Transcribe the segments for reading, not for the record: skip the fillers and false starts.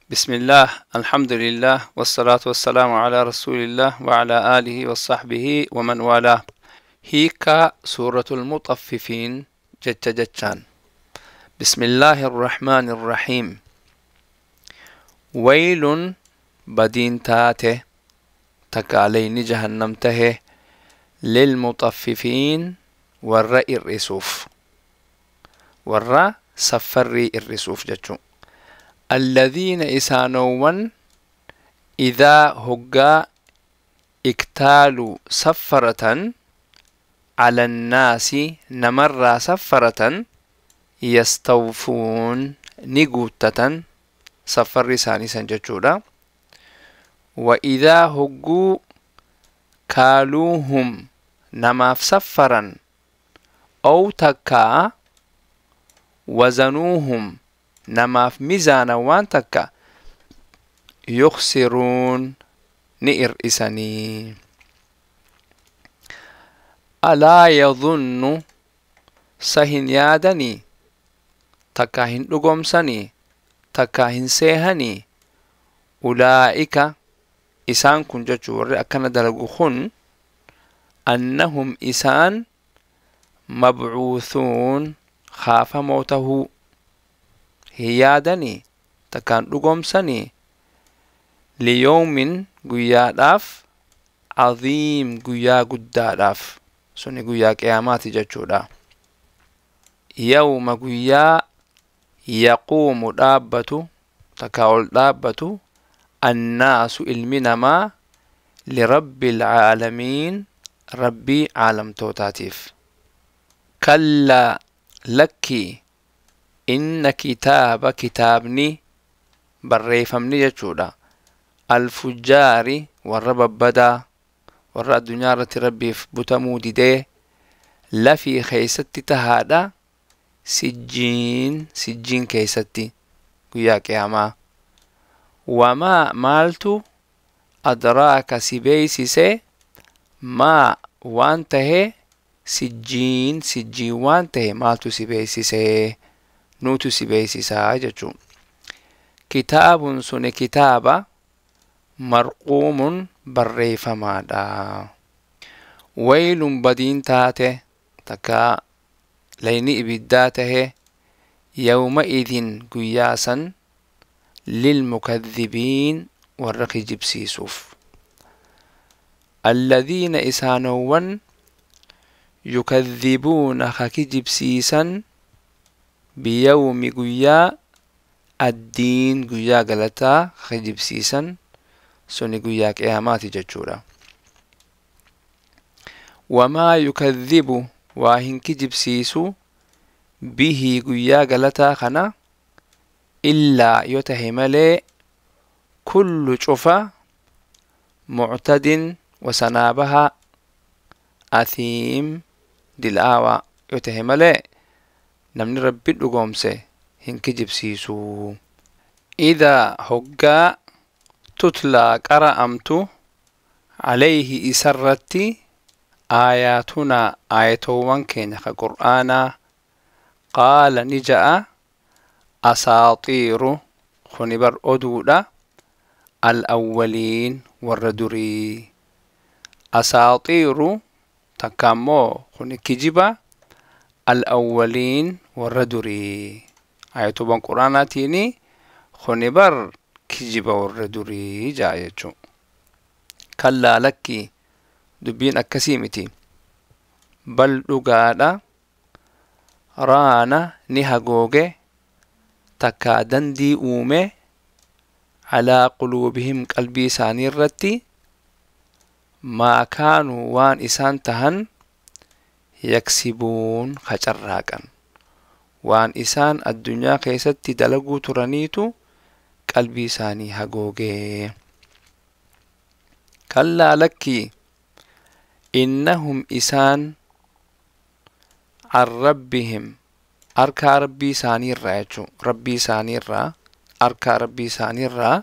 بسم الله، الحمد لله، والصلاة والسلام على رسول الله وعلى آله وصحبه ومن والاه. هيكا سورة المطففين جتش جتشان. بسم الله الرحمن الرحيم. ويل بدين تاته تكالين جهنم ته للمطففين والرأي الرسوف والرأ سفري الرسوف جتشو الذين إسانوان إذا هقا اكتالوا سفرة على الناس نمر سفرة يستوفون نقوتة سفر ساني سنجتشولا وإذا هقوا كالوهم نماف سفرا أو تكا وزنوهم نماف ميزانا وان تكا يخسرون نئر إساني. ألا يظن سهن يادني تكاهن لقمسني تكاهن سيهني أولئك إسان كن جتشور أكن دلقخن أنهم إسان مبعوثون خاف موته هيادني تكان لقمسني ليوم قياداف عظيم قيا قداداف سني قيا قيامات جتشورا يوم قيا يقوم دابة تكاول دابة الناس المنما لرب العالمين ربي عالم توتاتيف. كلا لكي إن كتاب كتابني بريفمني جتشودا الفجار والرب بدا والرب الدنيا ربي بتمو دي لفي خيست تهادا سجين سجين كيستي قيا قياما وما مالتو أدراك سبيسي ما وانته سجين سجين وانته مالتو سبيسي نوتو سبيسي ساجتشو كتاب سن كتابة مرقوم بريفمادا ويل بدين تاته تكا ليني إبداته يومئذ قياسا للمكذبين والرقي جبسيسوف الذين إسانوان يكذبون خكي جبسيسا بيوم قيا الدين قيا غلطا خكي جبسيسا سني قيا قيامات جتشورا وما يكذب واهن كجبسيسو به قيا غلطا خنا إلا يتهملي كل شفا معتد وسنابها أثيم دلآوى يتهملي نمني ربي لقومسي هنك جبسيسو. إذا هقا تتلى قرأمت عليه إسرتي آياتنا آياتوان كينخ قرآنا قال نجأ أساطير خنبر أدودا الأولين والردري أساطير تكامو خنكجبا الأولين والردري آياتوان قرآناتيني خنبر كجبا والردري جايتشو. كلا لكي دبين أكسيمتي بل لقادا رانا نهاغوغي تكا دندي أومي على قلوبهم قلبي ساني الرتي ما كانوا وان إسان تهن يكسبون خجراقا وان إسان الدنيا كيستي دلقو ترانيتو قلبي ساني هاغوغي. كلا لكي إنهم إسان عن ربهم أركا ربي ساني الرا ربي ساني الرا أركا ربي ساني الرا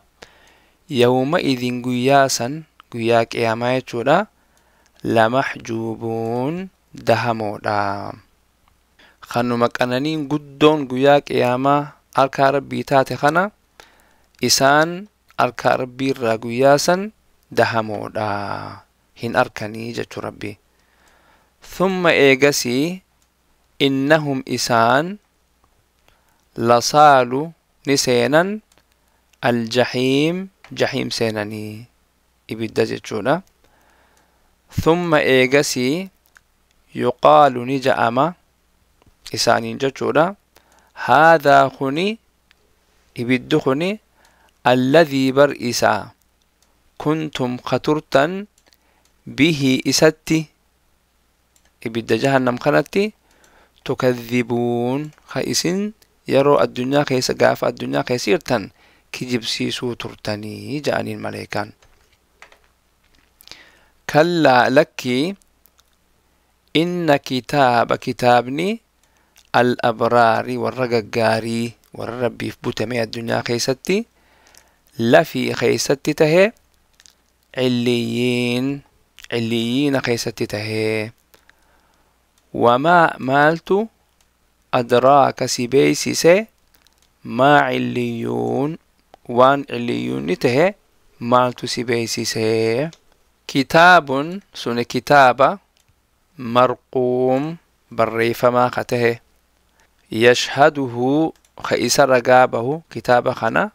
يومئذ قياسا قياك قياما يجودا لمحجوبون دهمودا خنو مكاننين قدون قياك قياما أركا ربي تاتي خنا Isaan harka Rabbii irraa guyyaa san dahamoodha, hin arkanii jechuu Rabbi. Thumma eegasii innahum isaan lasaalu ni seenan aljahiim, jahiim seenanii ibidda jechuudha. Thumma eegasii yuqaalu ni ja'ama isaaniin jechuudha. Haadhaa kuni ibiddi kuni alladhii bar isaa kuntum katurtan bihi isatti ibidda jahannam kanatti tukadhibuun ka isin yeroo addunyaa keessa gaafa addunyaa keessa jirtan kijibsiisuu turtanii ja'aniin maleekaan. Kallaa lakkii inna kitaaba kitaabni al-abraari warra gaggaarii warra Rabbiif butame addunyaa keessatti lafii keessatti tahe cilliyiin cilliyiina keessatti tahe. Wamaa maaltu adraaka si beeysise maa cilliyuun waan cilliyuunni tahe maaltu si beeysise. Kitaabun suni kitaaba marquum barreeffamaa ka tahe yashhaduhu ka isa ragaa bahu kitaaba kana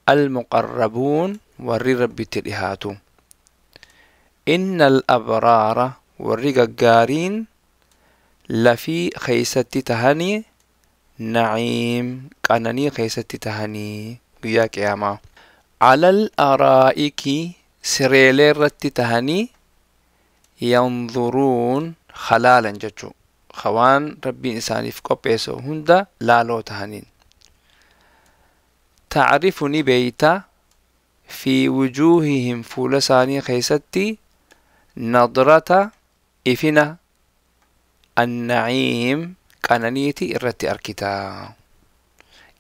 almuqarrabuun warri Rabbitti dhihaatu. Inna al-abraara warri gaggaariin lafii keeysatti tahanii naciim qananii keeysatti tahanii guyyaa qiyaamaa. Alal araa'iki sireelee irratti tahanii yanzuruun halaalan jechuu waan Rabbiin isaaniif qopheesse hunda laaloo tahaniin. Tacrifu ni beeyta fi wujuuhihim fuula isaanii keessatti nadrata ifina annaciim qananiiti irratti arkita.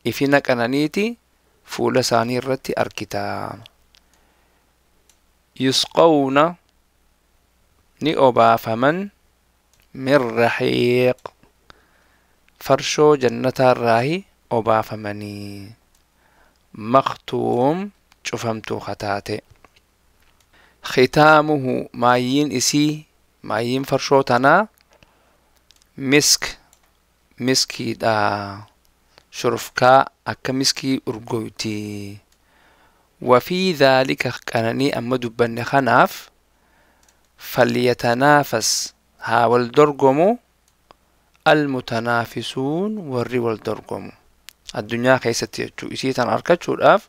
Ifina qananiiti fuula isaanii irratti arkita. Yusqawna ni obaafaman min raxiiq farshoo jannataarraahi obaafamanii maktuum cufamtuu kataate. Khitaamuhu maayyiin isii maayyiin farshoo tanaa misk miskiidha, shurufkaa akka miskii urgoyti. Wafii dhaalika qananii amma dubbanne kanaaf falyatanaafas haa wal dorgomu almutanaafisuun warri wal dorgomu addunyaa keessatti jechuu isii tan argachuudhaaf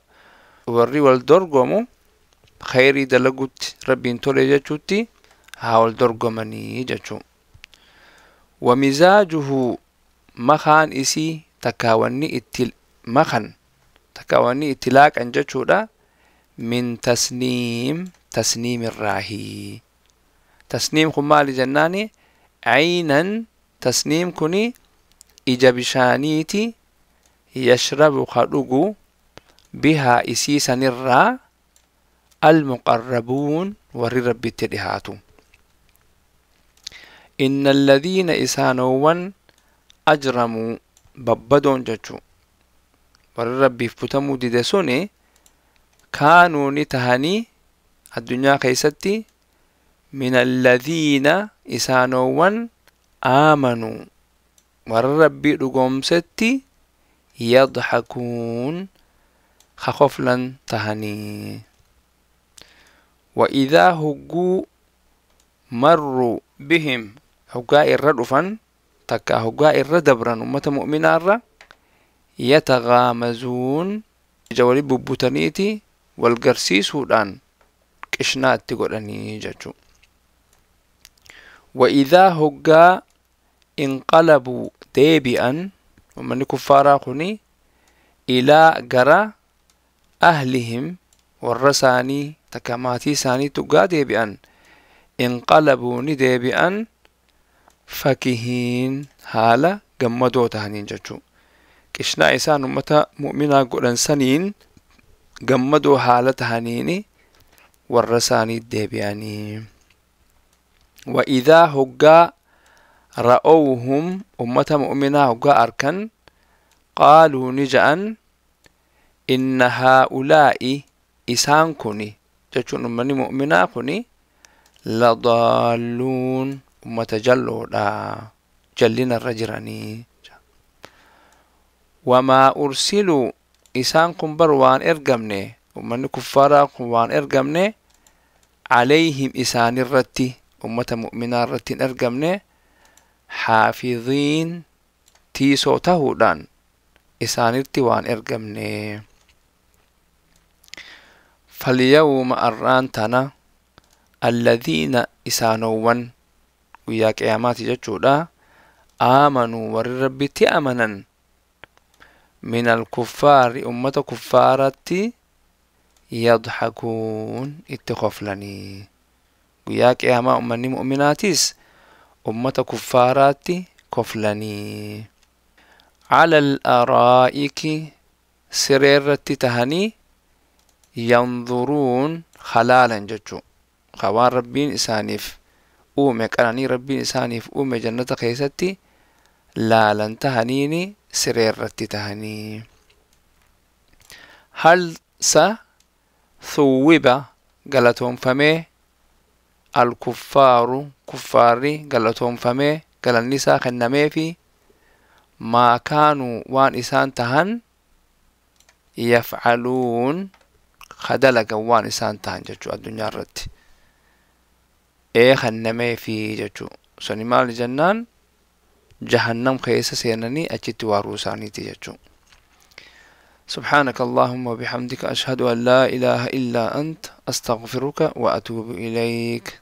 warri wal dorgomu khayrii dalagutti Rabbiin tole jechuutti haa wal dorgomanii jechuu. Wamizaajuhu makaan isii takkaawwanni itti makan takkaawwanni itti laaqan jechuudha min tasniim tasniimirraahi. Tasniim kun maali jennaani aynan tasniim kuni ija bishaaniiti yashrabu ka dhugu bihaa isii sanirraa almuqarrabuun warri Rabbitti dhihaatu. Inna alladhiina isaanowwan ajramuu babbadoon jechuu warri Rabbiif butamuu dide suni kaanuu ni tahanii addunyaa keessatti min alladhiina isaanowwan aamanuu warra Rabbii dhugoomsetti yadhakuun ka koflan tahanii. Wa idhaa hogguu marruu bihim hoggaa irra dhufan takka hoggaa irra dabran ummata mu'minaa irra yatagaamazuun ija wali bubbutaniiti wal garsiisuudhaan qishnaa itti godhanii jechuu. Wa idhaa hoggaa inqalabuu deebi'an ummanni kuffaaraa kuni ilaa gara ahlihim warra isaanii takka maatii isaaniitti hoggaa deebi'an inqalabuu ni deebi'an fakihiin haala gammadoo tahaniin jechuu. Qishnaa isaan ummata mu'minaa godhan saniin gammadoo haala tahaniini warra isaanii deebi'anii. Wa idhaa hoggaa ra'owhum ummata mu'minaa hoggaa arkan qaaluu ni ja'an Inna haa'ulaa'i isaan kuni jechuun ummanni mu'minaa kuni ladaalluun ummata jalloodha, jallinarra jiranii. Wamaa ursiluu isaan kun bar waan ergamne, ummanni kuffaaraa kun waan ergamne calayhim isaanirratti, ummata mu'minaa irratti hin ergamne xaafiziin tiisoo tahuudhaan isaanitti waan ergamne. Falyawma arraan tana alladhiina isaanowwan guyyaa qiyaamaati jechuudha aamanuu warri Rabbitti amanan min alkuffaari ummata kuffaaratti yadhakuun itti koflanii. Guyyaa qiyaamaa ummanni mu'minaatis ummata kuffaaraatti koflanii. Cala alaraa'iki sireerratti tahanii yanzuruun halaalan jechuu ka waan Rabbiin isaaniif uume, qananii Rabbiin isaaniif uume jannata keessatti laalan tahaniini sireerratti tahanii. Hal sa thuwwiba galatoonfamee alkuffaaru kuffaarri galatoonfamee galanni isaa kennameefi maa kaanuu waan isaan tahan yafcaluun ka dalagan waan isaan tahan jechuu addunyaa irratti ee kennameefi jechuu. Suni maal jennaan jahannam keessa seenanii achitti waaruu isaaniiti jechuu. سبحانك اللهم وبحمدك، أشهد أن لا إله إلا أنت، أستغفرك وأتوب إليك.